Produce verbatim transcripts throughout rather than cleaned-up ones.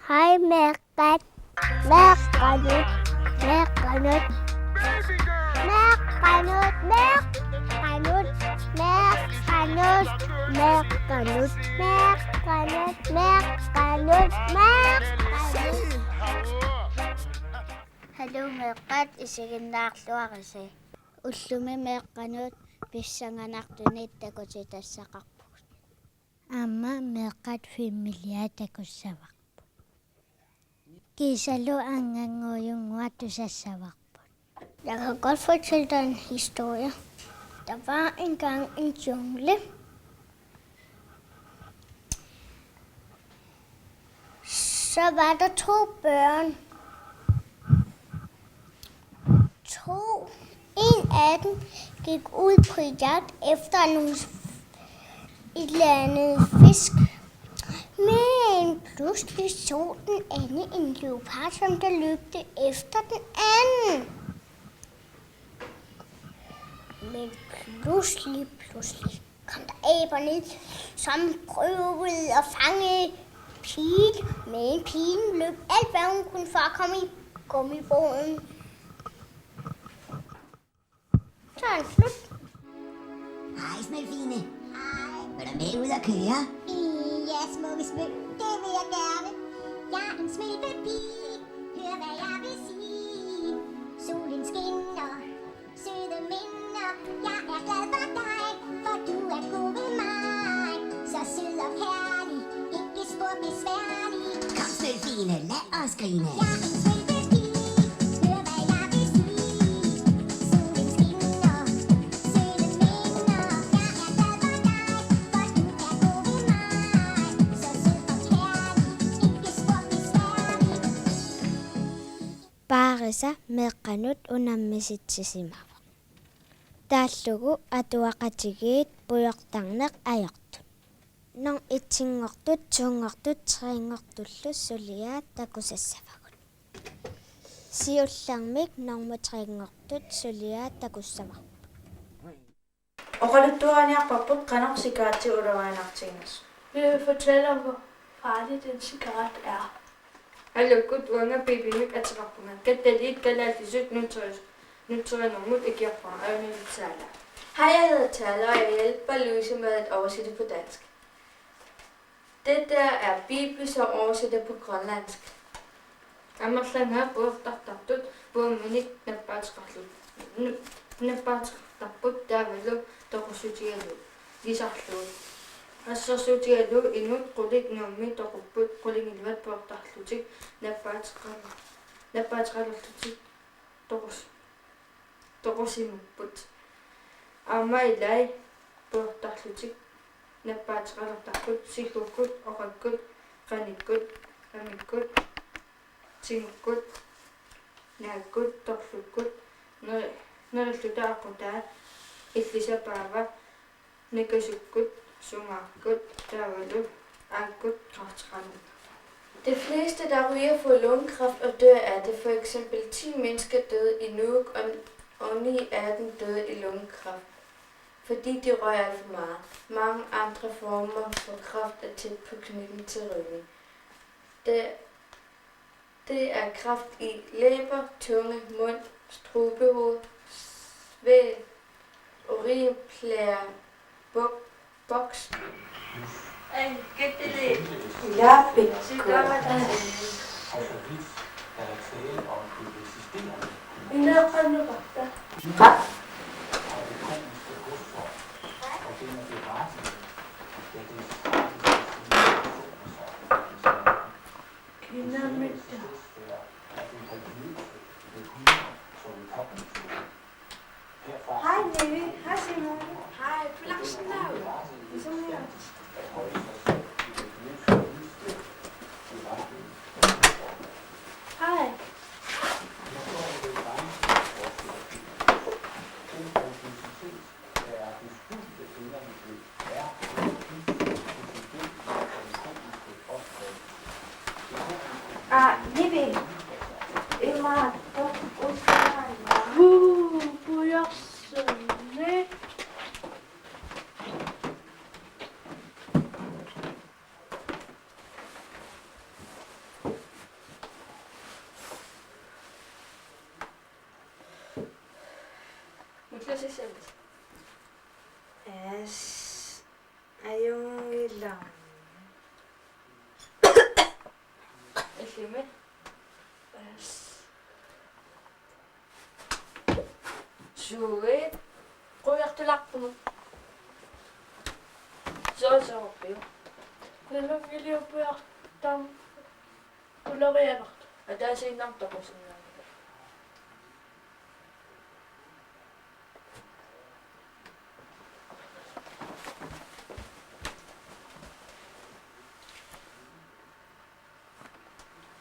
Hej, Meeqqat. Meeqqanut. Meeqqanut. Meeqqanut. Meeqqanut. Meeqqanut. Meeqqanut. Meeqqanut. Meeqqanut. Meeqqanut. Hallo, Meeqqat, isiginnaarluarisi. Ullumi Meeqqanut pissanganartunik takutitassaqarpugut. Aamma Meeqqat filmiliaa takussavarput. Kiisalu Angangujunnguaq tusassavarput. Jeg kan godt fortælle dig en historie. Der var engang en jungle. Så var der to børn. To. En af dem gik ud på jagt efter nogle f-, et eller andet fisk. Men pludselig så den anden en leopard, som der løbte efter den anden. Men pludselig, pludselig kom der aber ned, som prøvede at fange pigen, men pigen løb alt, hvad hun kunne for at komme i gummibåden. Så er den slut. Hej, Smelfine. Hej. Vil du med ud at køre? Ja, smukke smøl. Det vil jeg gerne. Jeg er en smeltepige. Hør, hvad jeg vil sige. Solen skinner. Søde minder. Jeg er glad for dig, for du er god ved mig. Så sød og kærlig. Ikke spor besværlig. Kom, Smelfine, lad os grine. Jeg er en smeltepige. Hør, hvad jeg vil sige. Solen skinner. Søde minder. Jeg er glad for dig, for du er god ved mig. Så sød og kærlig. Ikke spor besværlig. Paarisa Meeqqanut unammisitsisimavoq. Taallugu atuaqatigiit pujortarneq ajortut. Norm etsinngortut, tonngortut, trenngortullu suliaat takusassavagut. Siullermik norm trenngortut suliaat takussavarput. Oqaluttuarniarparput qanoq cigaretsi ulorianartiginersoq. Vi vil fortælle om, hvor farlig den cigaret er. Hallo, uanga piipimik ateqarpunga. Kattaliit kalaallisut nutri-, nutrinermut ikiorpunga, aamma Tala. Hej, jeg hedder Tala, og jeg hjælper Louise med at oversætte på dansk. Det der er Bibi, som oversætter på grønlandsk. Amerlanga pujortartartut puumminik nappaateqarlu-, nu-, nappaateqartarput taavalu toqussutigalugu lisarlugu. Assersuutigalugu inuit qulit Nuummi toqupput qulingiluat pujortarlutik nappaateqar-, nappaateqalerlutik toqus-, toqusimapput. Aamma ilai pujortarlutik nappaateqalertarput siggukkut, oqakkut, qanikkut, amikkut, tigukkut, naakkut, torlukkut, neri-, nerilluta aqutaa, illisapaava, nakasukkut, sumaakkut, taavalu aakkut kræfteqalertarput. De fleste, der ryger, får lungekræft og dør af det. For eksempel ti mennesker døde i Nuuk, og, og ni af dem døde i lungekræft, fordi de røg alt for meget. Mange andre former for kræft er tæt på knytten til ryggen. Det, det er kræft i læber, tunge, mund, strubehoved, svæl, urinblære, buk-, boks. Ei, ketili. Ja, pikku. Ineqannukarta. Qa. Kinamitta. Hej, Nivi. Hej, Simone. Hej, pulaksinnaava? Isumia. Hej. Ah, Nivi. Ima, Huu, pujorsunni. Ullusissianis. Yes. Ajunngilaq. Illimi. Yes. Sui. Qujartularpugut. Soosoorpiu. Nalunngiliuppujartam ulorianartoq. Ataasiinnartoq usinnaanngilaq.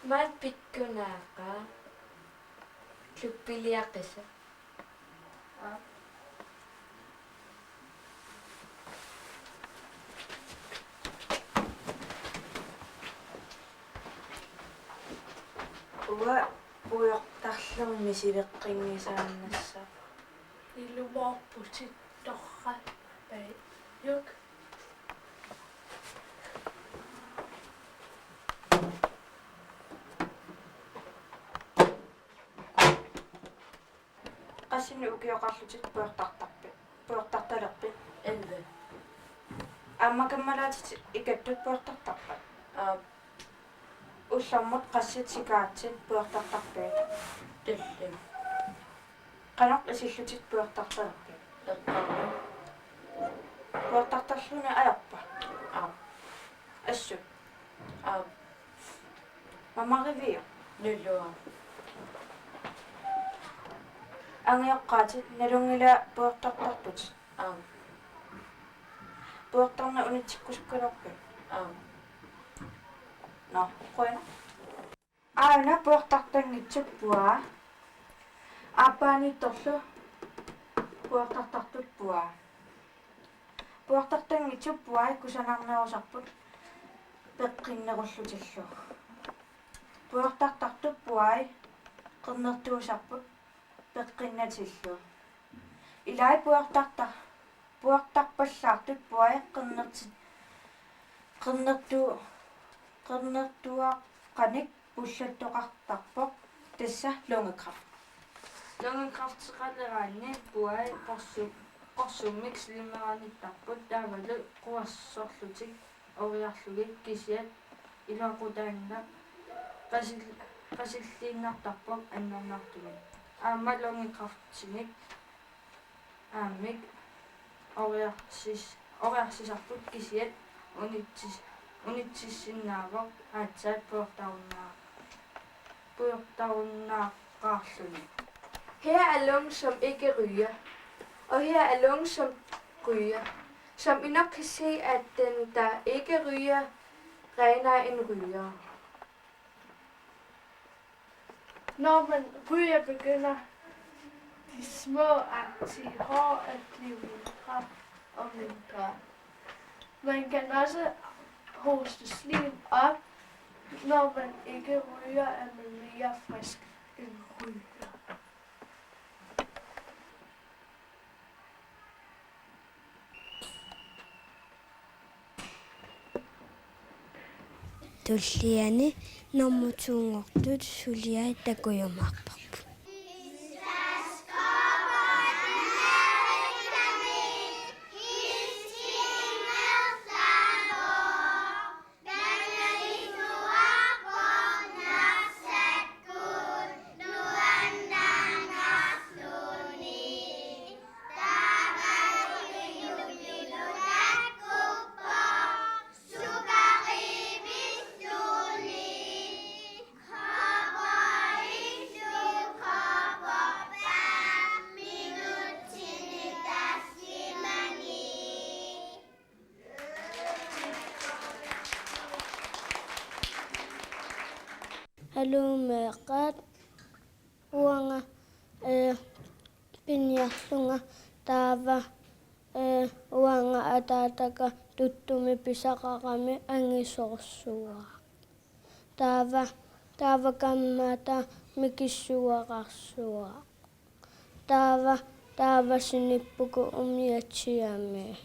Maat pikkunaaqa klubbiliaqisa. Aa. Uanga pujortarlunga misileqqinngisaannassaaq. Ilumoorputit torrappajuk. Qassinik ukioqarlutit pujortartarpit? Pujortartalerpit? Elleve. Aamma kammalaatit ikattut pujortartarpat? Aap. Ullormut qassit sikaatsit pujortartarpigit? Tolv. Qanoq isillutit pujortartalerpigit? Eqqaamik. Pujortartarluni ajorpa? Aap. Assut? Aap. Mamarivia? Nulua. Angioqqaatit, nalunngilaa pujortartartut? Aap. Pujortarneq unitsikkusukkaluarpit? Aap. Nå, qujanaq. Aana pujortartanngitsoq puaa. Aappaaniittorlu pujortartartut puaa. Pujortartanngitsoq puai kusanarnerusarput peqqinnerullutillu. Pujortartartut puai qernertuusarput peqqinnatillu. Ilai pujortarta-, pujortarpallaartut puai qernerti-, qernertu-, qernertuaqqanik pullattoqartarpoq, tassa lungekræft. Lungekræfteqaleraanni puai qorsu-, qorsummik slimmeranittarput taavalu quassorlutik oriarlugit kisiat iluaqutaannaq qasil-, qasilliinnartarpoq annernartumik. Aamma lungekræftinik aammik oriarsis-, oriarsisarput kisiat unitsis-, unitsissinnaavoq aatsaat pujortarunnaa-, pujortarunnaaqqaarluni. Her er lung, som ikke ryger, og her er lung, som ryger, som I nok kan se, at den, der ikke ryger, renere end rygeren. Når man ryger, begynder de små, agtige hår at blive mindre og mindre. Man kan også hoste slim op. Når man ikke ryger, er man mere frisk end ryger. Tulliani nummer to-nngortut suliai takujumaarparput. Aluu meeqqat, uanga, eh, piniarlunga taava, eh, uanga ataataka tuttumi pisaqarami angisoorsuaq. Taava, taava kammata mikissuaqarsuaq. Taava, taava sinippugut umiatsiami.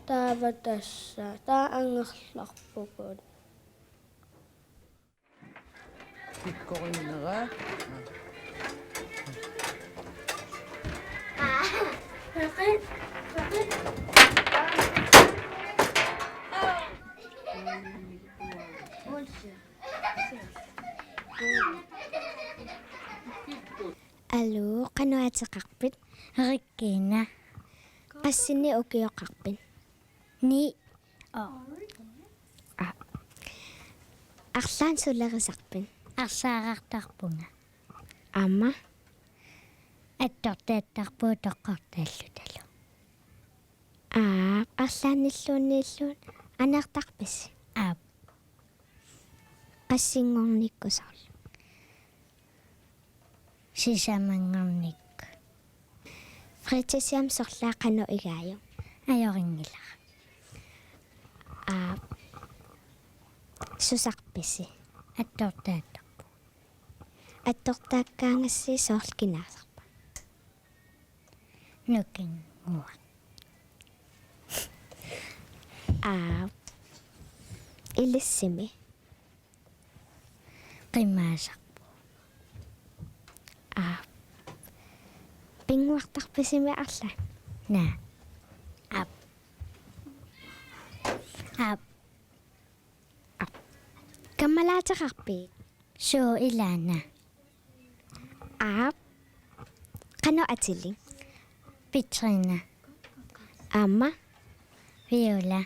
Taava tassa, taava angerlarpugut. Pikkorinnera. Aluu, qanoq ateqarpit? Regina. Qassinik ukioqarpit? Ni. Oh. Aa. Arlaannik sulerisarpit? Arsaarartarpunga. Aamma? Attortaattarpugut toqqortaallutalu. Aap, arlaannilluunniilluunniit aneertarpisi? Aap. Qassinngornikkut soorlu? Sisamanngornikkut. Fritidshjem sorlaaq qanoq igaajuk? Ajorinngilaq. Aap. Susarpisi? Attortaattarpugut. Attortaakkaangassi soorlu kinaasarpa? Nukinnguaq. Aap. Ilissimi? Qimaasarpugut. Aap. Pinnguartarpisi arlaannik? Naa. Aap. Aap. Aap. Kammalaateqarpit? Suu, ilaana. Aap. Qanoq atilik? Petrina. Aamma? Viola.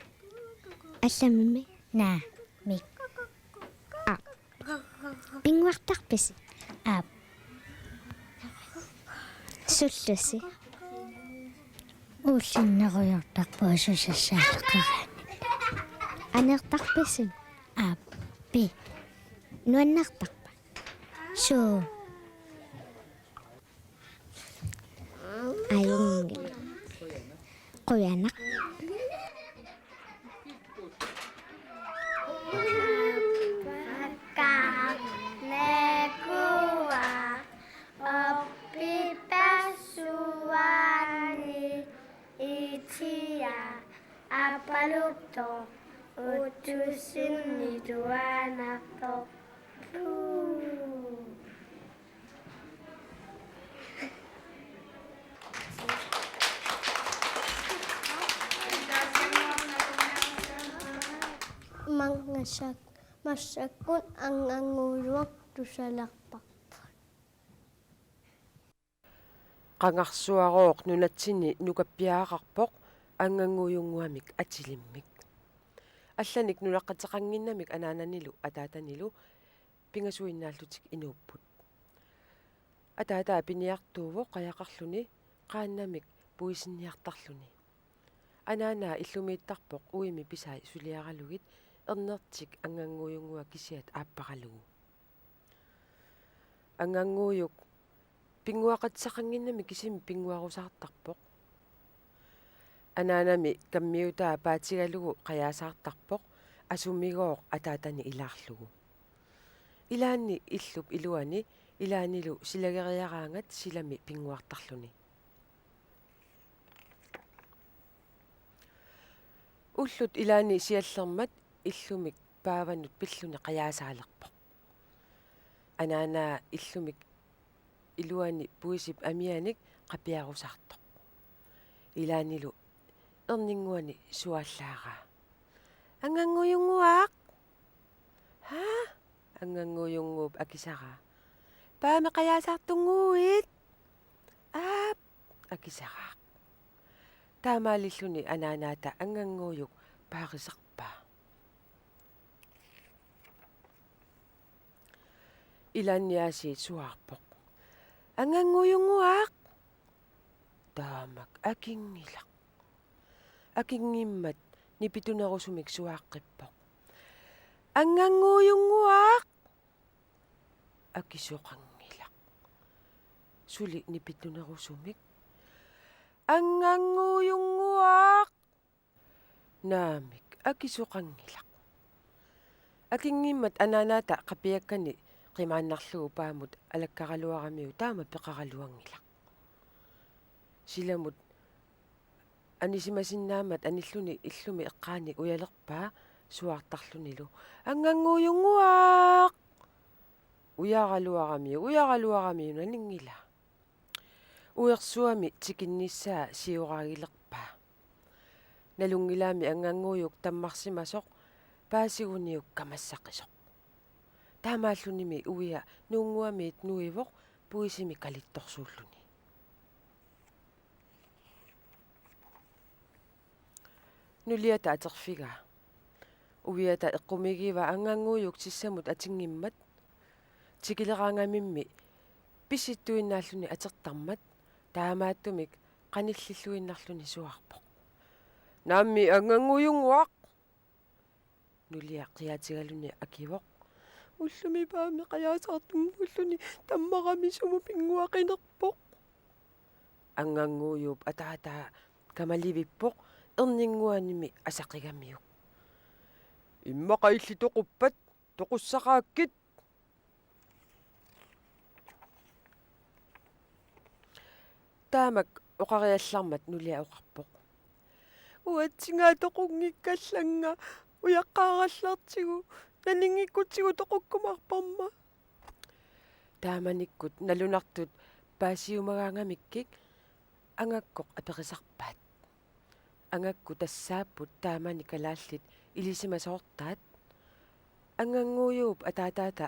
Allamimmi? Naamik. Aap. Pinnguartarpisi? Aap. Sullusi? Ulluinnarujortarpunga susassaaleqaraanni. Aneertarpisi? Aap. Pi. Nuannertarpa? Suu. Ajunngilaq. Qujanaq. Nekua oppipassuani itia apalutto utusinni tuanarto. Mangasak massakkut angangujuaq tusalerparput. Qangarsuarooq nunatsinni nukappiaraqarpoq angangujunnguamik atilimmik. Allanik nunaqqateqannginnamik anaananilu ataatanilu pingasuinnaallutik inuupput. Ataataa piniartuuvoq qajaqarluni qaannamik puisinniartarluni. Anaanaa illumiittarpoq uimi pisai suliaralugit ernertik angangujunnguaq kisiat aapparalugu. Angangujuk pinnguaqateqannginnami kisimi pinnguarusaartarpoq. Anaanami kammiutaa paatigalugu qajaasaartarpoq asumigooq ataatani ilaarlugu. Ilaanni illup iluani ilaanilu silageriaraangat silami pinnguartarluni. Ullut ilaanni siallermat illumik paavanut pilluni qajaasaalerpoq. Anaanaa illumik iluani puisip amianik qapiarusaartoq. Ilaanilu erninnguani suaallaaraa. Angangujunnguaq! Haa? Angangujunnguup akisaraa. Paamik qajaasaartunnguuit? Aap, akisaraaq. Taamaalilluni anaanaata angangujuk paarisarpaa. Ilaanni aasiit suaarpoq. Angangujunnguaq! Taamak akinngilaq. Akinngimmat nipitunerusumik suaaqqippoq. Angangujunnguaq! Akisoqanngilaq. Suli nipitunerusumik. Angangujunnguaq! Naamik, akisoqanngilaq. Akinngimmat anaanaata qapiakkani qimaannarlugu paamut alakkaraluaramiuk taama peqaraluanngilaq. Silamut anisimasinnaammat anilluni illumi eqqaani ujalerpaa suaartarlunilu: Angangujunnguaq! Ujaraluaramiuk, ujaraluaramiuk, naninngila. Uersuami tikinnissaa sioraagilerpaa. Nalunngilaami anngannguujuk tammarsimasoq paasiguniuk kamassaqisoq. Taamaallunimi uia nuunnguamiit nuivoq puisimi kalittorsuulluni. Nuliata aterfigaa. Uiata eqqumigiva anngannguujuk tissamut atinngimmat. Tikileraangamimmi pissittuinnaalluni atertarmat taamaattumik qanillilluinnarluni suaarpoq. Naammi anngannguujunnguaq! Nulia qiaatigaluni akivoq. Ullumi paami qajaasaartunnguulluni tammarami sumut pinnguaqinerpoq. Anngannguujuup ataataa kamalivippoq erninnguanimi asaqigamiuk. Immaqa illit toquppat, toqussaqaakkit! Taamak oqariallarmat nulia oqarpoq. Uatsingaa toqunngikkallarnga ujaqqaarallartigu naninngikkutigu toqukkumaarparma. Taamanikkut nalunartut paasiumagaangamikkik angakkoq aperisarpaat. Angakku tassaapput taamani kalaallit ilisimasoortaat. Anngannguujuup ataataata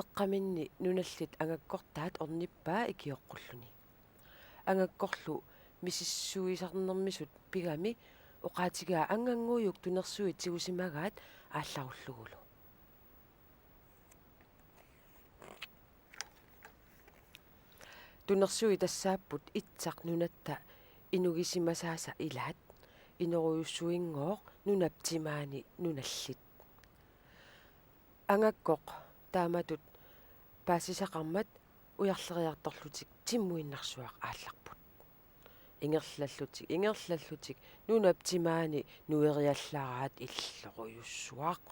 eqqaminni nunallit angakkortaat ornippaa ikioqqulluni. Angakkorlu misissuisarnermisut pigami oqaatigaa anngannguujuk tunersuit tigusimagaat aallarullugulu. Tunersuit tassaapput itsaq nunatta inugisimasaasa ilaat inorujussuinngooq nunap timaani nunallit. Angakkoq taamatut paasisaqarmat ujarleriartorlutik timmuinnarsuaq aallarput. Ingerlallutik, ingerlallutik, nunap timaani nueriallaraat illorujussuaq.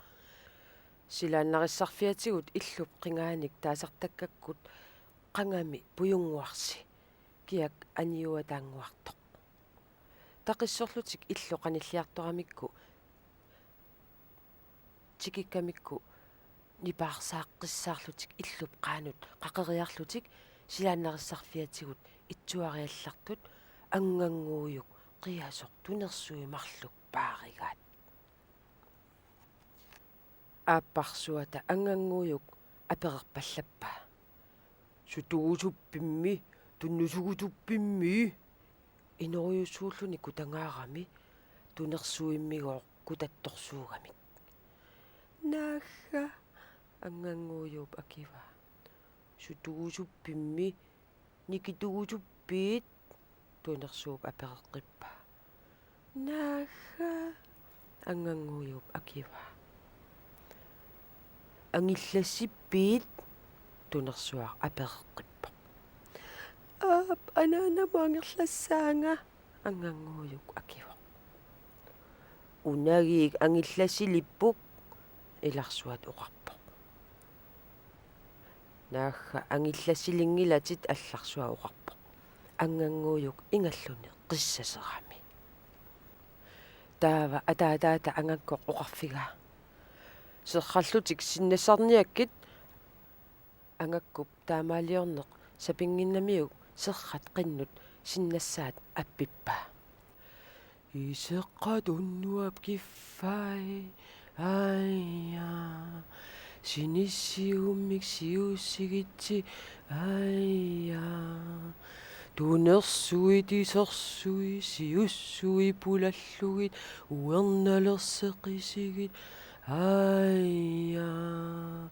Silaannarissarfiatigut illup qingaanik taasartakkakkut qangami pujunnguarsi, kiak aniuataannguartoq. Taqissorlutik illu qanilliartoramikku tikikkamikku nipaarsaaqqissaarlutik illup qaanut qaqeriarlutik silaannarissarfiatigut itsuariallartut anngannguujuk qiasoq tunersui marluk paarigaat. Aapparsuata anngannguujuk apererpallappaa. Sutugusuppimmi, tunnusugusuppimmi? Inorujussuulluni kutangaarami tunersuimmigooq kutattorsuugamik. Naagga, anngannguujuup akivaa. Sutugusuppimmi, nikitugusuppit? Tunersuup apereqqippaa. Naagga, anngannguujuup akivaa. Angillassippit? Tunersuaq apereqqippoq. Aap, anaanamut angerlassaanga, anngannguujuk akivoq. Unagiik angillassilippuk, ilarsuat oqarpoq. Naagga, angillassilinngilatit, allarsuaq oqarpoq. Anngannguujuk ingalluni qissaserami. Taava ataataata angakkoq oqarfigaa. Serrallutik sinnassarniakkit. Angakkup taamaaliorneq sapinnginnamiuk serrat qinnut sinnassaat appippaa. Iseqqat unnuap kiffai, aajaa. Sinissigummik siussigitsi, aajaa. Tunersuit isersui siussui pulallugit uernalerseqisigit, aajaa.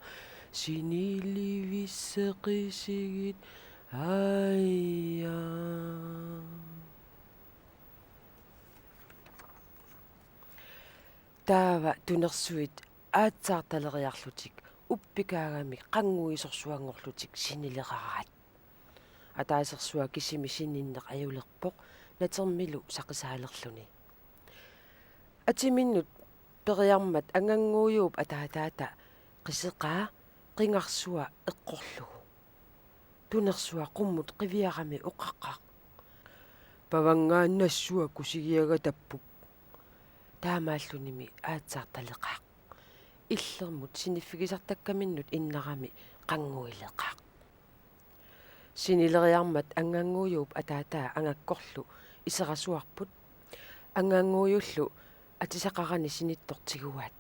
Sinilivisseqisigit, aajaa. Taava tunersuit aatsaartaleriarlutik uppikaagamik qannguisorsuanngorlutik sinileraat. Ataasersua kisimi sininneq ajulerpoq natermilu saqisaalerluni. Atiminnut periarmat anngannguujuup ataataata qiseqaa qingarsua eqqorlugu. Tunersua qummut qiviarami oqaqqaq: Pavanngaannassua kusigiagatappuk. Taamaallunimi aatsaartaleqaaq. Illermut siniffigisartakkaminnut innarami qannguileqaaq. Sinileriarmat Angannguup ataataa Angakkorlu iserasuarput. Angannguullu atisaqarani sinittoq tiguaat.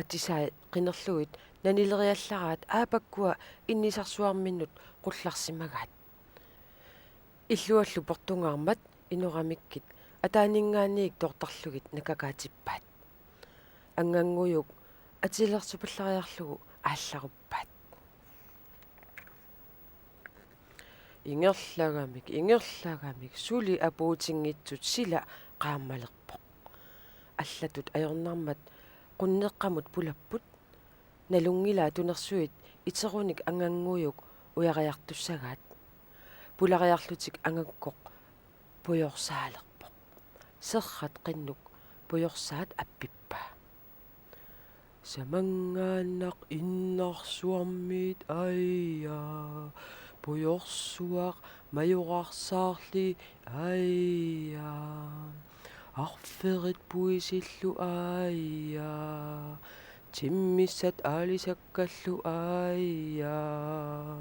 Atisai qinerlugit nanileriallaraat aapakkua innisarsuarminnut qullarsimagaat. Illuallu portungaarmat inoramikkit ataaninngaanniit toortarlugit nakakaatippaat. Angannguup atilersupallariarlugu aallaruppaat. Ingerlagamik, ingerlagamik, suli apuutinngitsut sila qaammalerpoq. Allatut ajornarmat qunneqqamut pulapput. Nalunngilaa tunersuit iterunik Angannguup ujariartussagaat. Pulariarlutik Angakkoq pujorsaalerpoq. Serrat qinnuk pujorsaat appippaa. Samanngaannaq innarsuarmiit aajaa, pujorsuaq majorarsaarli aajaa, arferit puisillu aajaa, timmissat aalisakkallu aajaa,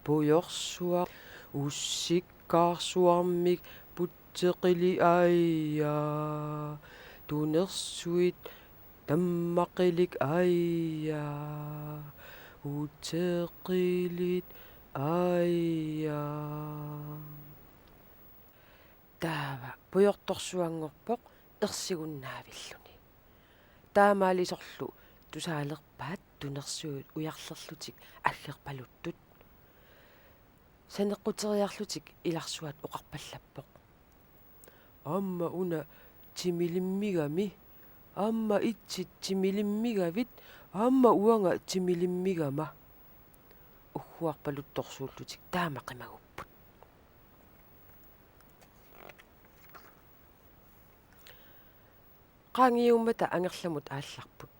pujorsuaq ussikkaarsuarmik putseqili aajaa, tunersuit tammaqilik aajaa, uteqilit aajaa. Taava pujortorsuanngorpoq ersigunnaavilluni. Taamaalisorlu tusaalerpaat tunersuit ujarlerlutik aggerpaluttut. Saneqquteriarlutik ilarsuat oqarpallappoq: Aamma una timilimmigami, aamma itsit timilimmigavit, aamma uanga timilimmigama. Ugguarpaluttorsuullutik taama qimagupput. Qaangiummata angerlamut aallarput.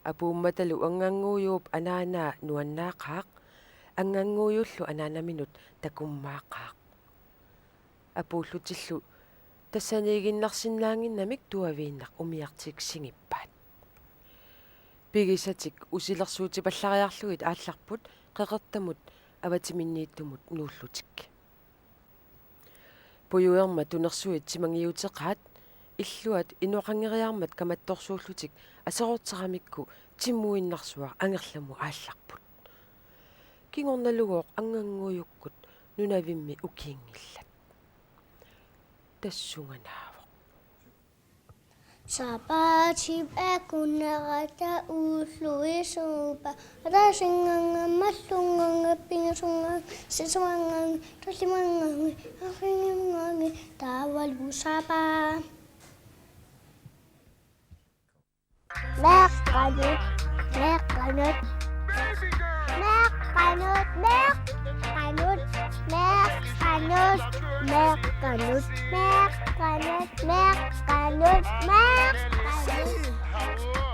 Apuummatalu Angannguup anaanaa nuannaaqaaq, Angannguullu anaanaminut takummaaqaaq. Apuullutillu tassaniiginnarsinnaannginnamik tuaviinnaq umiartik singippaat. Pigisatik usilersuutipallariarlugit aallarput qeqertamut avatiminniittumut nuullutik. Pujuermat tunersuit timangiuteqaat, illuat inoqanngeriarmat kamattorsuullutik aserorteramikku timuinnarsuaq angerlamut aallarput. Kingornalugooq Angannguukkut nunavimmi ukiinngillat. Tassunganaavoq. Sapaatip akunnerata ulluisuupa, ataasinngaanniit mallunngaanniit pingasunngaanniit sisunngaanniit tullinngaanniit arfiningaanniit taavalu sapaat. Meeqqanut, meeqqanut, meeqqanut, meeqqanut, meeqqanut, meeqqanut, meeqqanut, meeqqanut, meeqqanut.